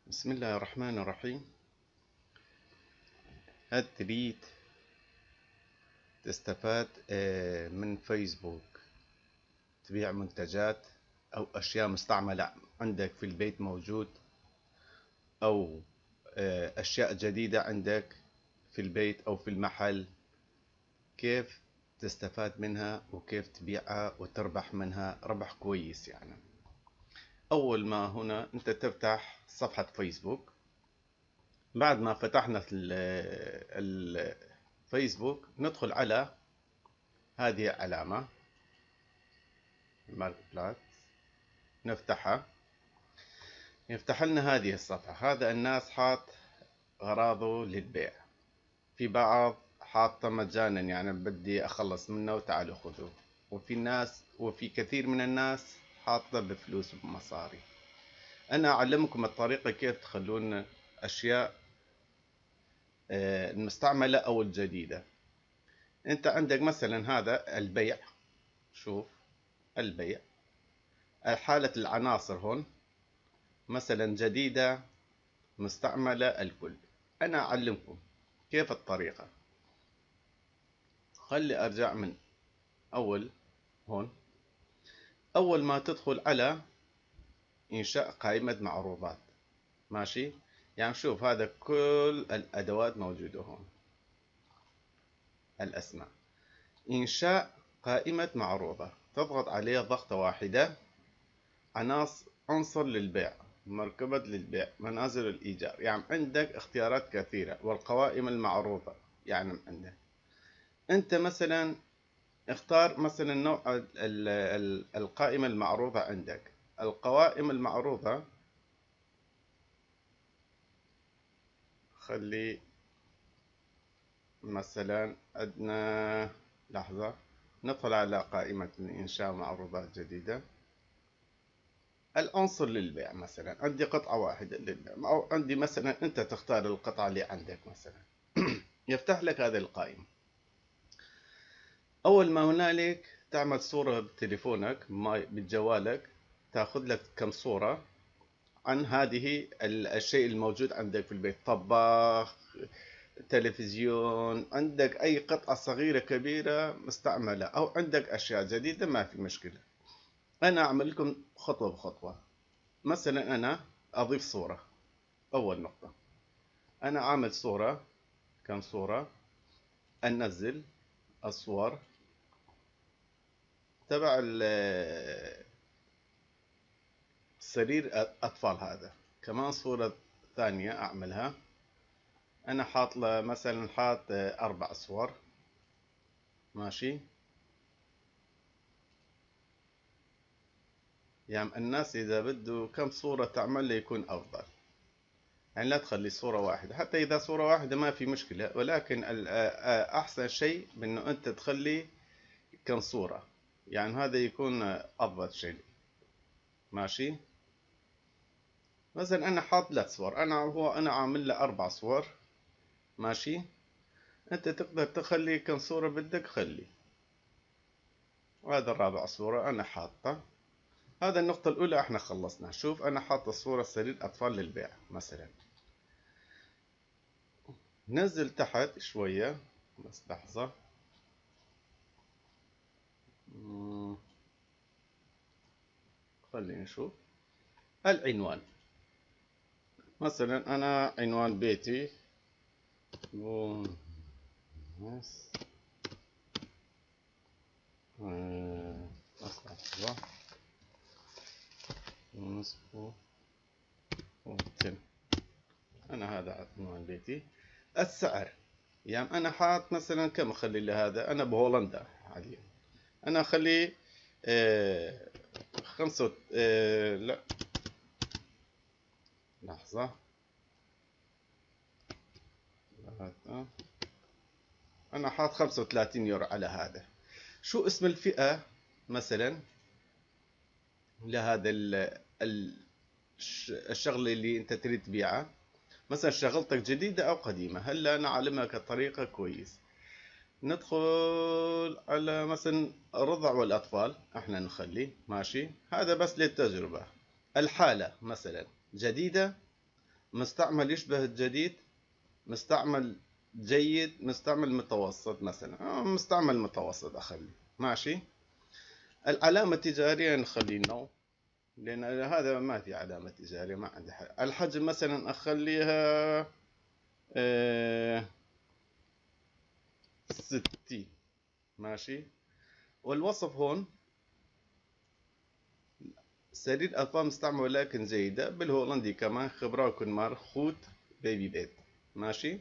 بسم الله الرحمن الرحيم. هل تريد تستفاد من فيسبوك، تبيع منتجات أو أشياء مستعملة عندك في البيت موجود، أو أشياء جديدة عندك في البيت أو في المحل؟ كيف تستفاد منها وكيف تبيعها وتربح منها ربح كويس؟ يعني أول ما هنا أنت تفتح صفحة فيسبوك. بعد ما فتحنا الفيسبوك ندخل على هذه علامة مارك بلات، نفتحها، يفتح لنا هذه الصفحة. هذا الناس حاط أغراضه للبيع، في بعض حاطة مجانا، يعني بدي أخلص منه وتعالوا خذوه، وفي كثير من الناس حاطة بفلوس وبمصاري. أنا أعلمكم الطريقة كيف تخلون أشياء المستعملة أو الجديدة. أنت عندك مثلا هذا البيع، شوف البيع، حالة العناصر هون مثلا جديدة مستعملة الكل. أنا أعلمكم كيف الطريقة. خلي أرجع من أول هون. أول ما تدخل على إنشاء قائمة معروضات، ماشي؟ يعني شوف هذا كل الأدوات موجودة هون، الأسماء. إنشاء قائمة معروضة، تضغط عليها ضغطة واحدة. عنصر للبيع، مركبة للبيع، منازل الإيجار، يعني عندك اختيارات كثيرة. والقوائم المعروضة، يعني عندك أنت مثلا اختار مثلا نوع القائمة المعروضة عندك. القوائم المعروضة خلي مثلا عندنا، لحظة، ندخل على قائمة إنشاء معروضات جديدة. العنصر للبيع، مثلا عندي قطعة واحدة للبيع، أو عندي مثلا أنت تختار القطعة اللي عندك مثلا. يفتح لك هذه القائمة. أول ما هنالك تعمل صورة بتليفونك بجوالك، تأخذ لك كم صورة عن هذه الشيء الموجود عندك في البيت. طباخ، تلفزيون، عندك أي قطعة صغيرة كبيرة مستعملة، أو عندك أشياء جديدة، ما في مشكلة. أنا أعمل لكم خطوة بخطوة. مثلا أنا أضيف صورة. أول نقطة، أنا عامل صورة، كم صورة، أنزل الصور تبع سرير أطفال. هذا كمان صورة ثانية أعملها. أنا حاط مثلا حاط 4 صور، ماشي؟ يعني الناس إذا بده كم صورة تعمل له يكون أفضل. يعني لا تخلي صورة واحدة، حتى إذا صورة واحدة ما في مشكلة، ولكن أحسن شيء بأنه أنت تخلي كم صورة، يعني هذا يكون أفضل شيء، ماشي؟ مثلا أنا حاط 3 صور، أنا عامل له 4 صور، ماشي؟ أنت تقدر تخلي كم صورة بدك خلي. وهذا الرابع صورة أنا حاطة. هذا النقطة الأولى احنا خلصنا. شوف أنا حاطة صورة سرير أطفال للبيع مثلا. نزل تحت شوية، بس لحظة. خلينا نشوف العنوان. مثلا أنا عنوان بيتي بس لحظة، نصف وتم. أنا هذا عنوان بيتي. السعر، يعني أنا حاط مثلا كم أخلي لهذا. أنا بهولندا حاليا، أنا أخليه 5 لا، لحظة، أنا حاط 35 يورو على هذا. شو اسم الفئة مثلا لهذا الشغلة اللي أنت تريد تبيعها؟ مثلا شغلتك جديدة أو قديمة. هلا أنا أعلمك الطريقة كويس. ندخل على مثلا الرضع والأطفال، احنا نخلي ماشي، هذا بس للتجربة. الحالة مثلا جديدة مستعمل يشبه الجديد، مستعمل جيد، مستعمل متوسط مثلا. مستعمل متوسط اخلي. ماشي. العلامة التجارية نخلي نو، لان هذا ما في علامة تجارية، ما عندي حاجة. الحجم مثلا اخليها 60. ماشي. والوصف هون سرير أطفال مستعمل ولكن جيدة، بالهولندي كمان، خبرة كنمار خوت بيبي بيت. ماشي.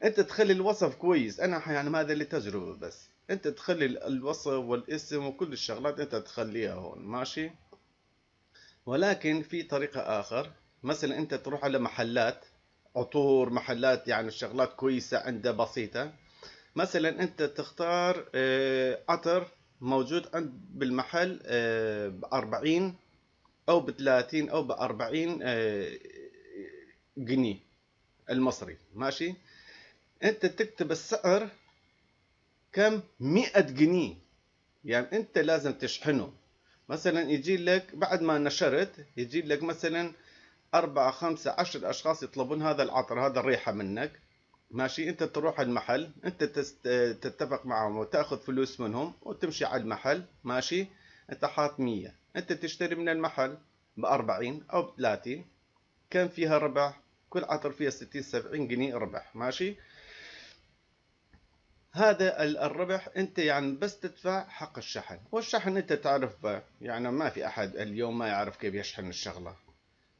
انت تخلي الوصف كويس. انا يعني هذا لتجربة بس. انت تخلي الوصف والاسم وكل الشغلات انت تخليها هون. ماشي. ولكن في طريقة اخر. مثلا انت تروح على محلات عطور، محلات يعني الشغلات كويسة عندها بسيطة. مثلا انت تختار عطر موجود عند بالمحل ب40 او ب30 او ب40 جنيه المصري. ماشي. انت تكتب السعر كم 100 جنيه. يعني انت لازم تشحنه. مثلا يجي لك بعد ما نشرت، يجي لك مثلا 4 5 10 اشخاص يطلبون هذا العطر، هذا الريحة منك. ماشي. انت تروح المحل، انت تتفق معهم وتاخذ فلوس منهم وتمشي على المحل. ماشي. انت حاط 100، انت تشتري من المحل ب40 او ب30، كان فيها ربح. كل عطر فيها 60 70 جنيه ربح. ماشي. هذا الربح انت يعني بس تدفع حق الشحن. والشحن انت تعرف يعني ما في احد اليوم ما يعرف كيف يشحن الشغلة.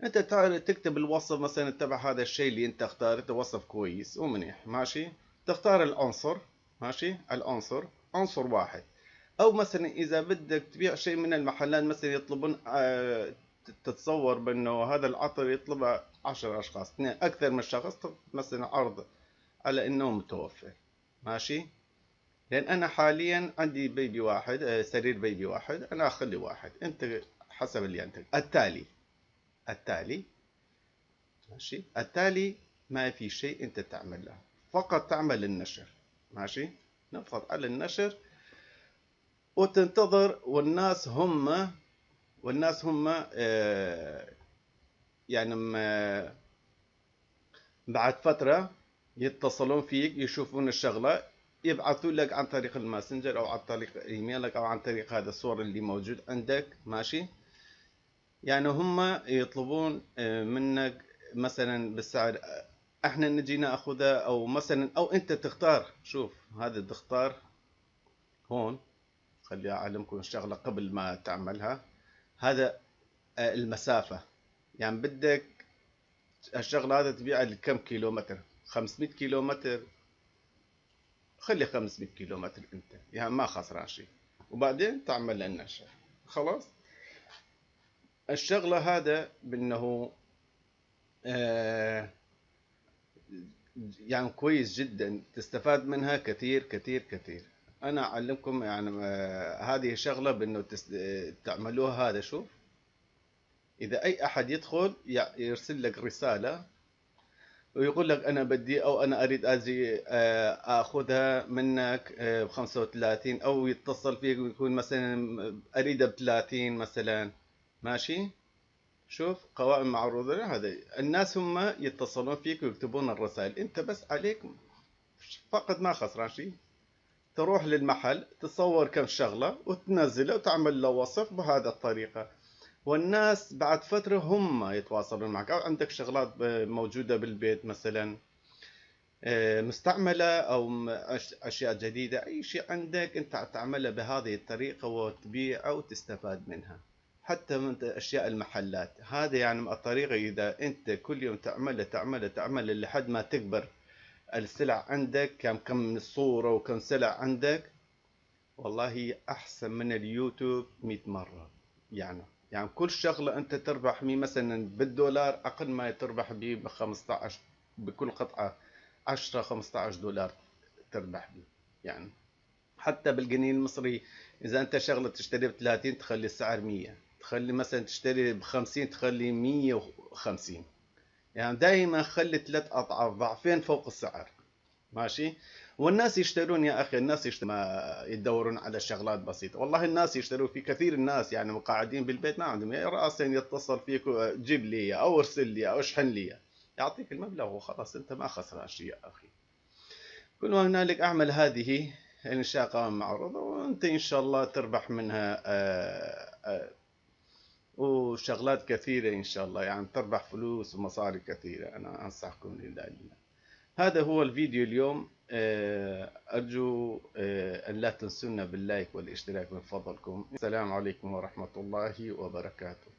انت تعرف تكتب الوصف مثلا تبع هذا الشيء اللي انت اختارته، وصف كويس ومنيح. ماشي. تختار العنصر. ماشي. العنصر عنصر واحد. او مثلا اذا بدك تبيع شيء من المحلات مثلا يطلبون تتصور بانه هذا العطر يطلبه 10 اشخاص، اثنين اكثر من شخص، مثلا عرض على انه متوفر. ماشي. لان انا حاليا عندي بيبي واحد، سرير بيبي واحد، انا اخلي واحد. انت حسب اللي انت التالي. ماشي. التالي ما في شيء انت تعمله، فقط تعمل النشر. ماشي. نضغط على النشر وتنتظر. والناس هم يعني بعد فترة يتصلون فيك، يشوفون الشغلة، يبعثوا لك عن طريق الماسنجر او عن طريق ايميلك او عن طريق هذا الصور اللي موجود عندك. ماشي. يعني هم يطلبون منك مثلا بالسعر، احنا نجي ناخذها، او مثلا او انت تختار. شوف هذا تختار هون. خلي اعلمكم الشغله قبل ما تعملها. هذا المسافه. يعني بدك الشغله هذا تبيعها لكم كيلومتر؟ 500 كيلومتر. خلي 500 كيلومتر انت، يعني ما خسران شيء. وبعدين تعمل النشر. خلاص. الشغله هذا بانه آه يعني كويس جدا، تستفاد منها كثير كثير كثير. انا اعلمكم يعني هذه شغله بانه تعملوها. هذا شوف، اذا اي احد يدخل يرسل لك رساله ويقول لك انا بدي او انا اريد اجي اخذها منك ب 35، او يتصل فيك ويكون مثلا اريدها ب 30 مثلا. ماشي. شوف قوائم معروضة. هذا الناس هم يتصلون فيك ويكتبون الرسائل، انت بس عليك فقط ما خسران شيء. تروح للمحل تصور كم شغلة وتنزله وتعمل له وصف بهذا الطريقة. والناس بعد فترة هم يتواصلون معك. أو عندك شغلات موجودة بالبيت مثلا مستعملة أو أشياء جديدة، أي شيء عندك أنت تعملها بهذه الطريقة وتبيع أو تستفاد منها. حتى من أشياء المحلات هذا يعني الطريقة. إذا أنت كل يوم تعملها لحد ما تكبر السلع عندك، كم من الصورة وكم سلع عندك، والله أحسن من اليوتيوب 100 مرة. يعني كل شغلة أنت تربح مي مثلا بالدولار، أقل ما تربح به ب 15 بكل قطعة. 10 15 دولار تربح به. يعني حتى بالجنيه المصري، إذا أنت شغلة تشتري ب 30 تخلي السعر 100، تخلي مثلا تشتري ب 50 تخلي 150. يعني دائما خلي 3 أضعاف، ضعفين فوق السعر. ماشي. والناس يشترون يا اخي، الناس يشترون، ما يدورون على شغلات بسيطه. والله الناس يشترون، في كثير الناس يعني قاعدين بالبيت ما عندهم، يعني راسا يتصل فيك جيب لي او ارسل لي او اشحن لي. يعطيك المبلغ وخلاص، أنت ما خسران شيء يا أخي. كل ما هنالك أعمل هذه إنشاء قائمة معروضة، وأنت إن شاء الله تربح منها وشغلات كثيرة إن شاء الله، يعني تربح فلوس ومصاري كثيرة. أنا أنصحكم لله لله. هذا هو الفيديو اليوم. أرجو أن لا تنسونا باللايك والاشتراك من فضلكم. السلام عليكم ورحمة الله وبركاته.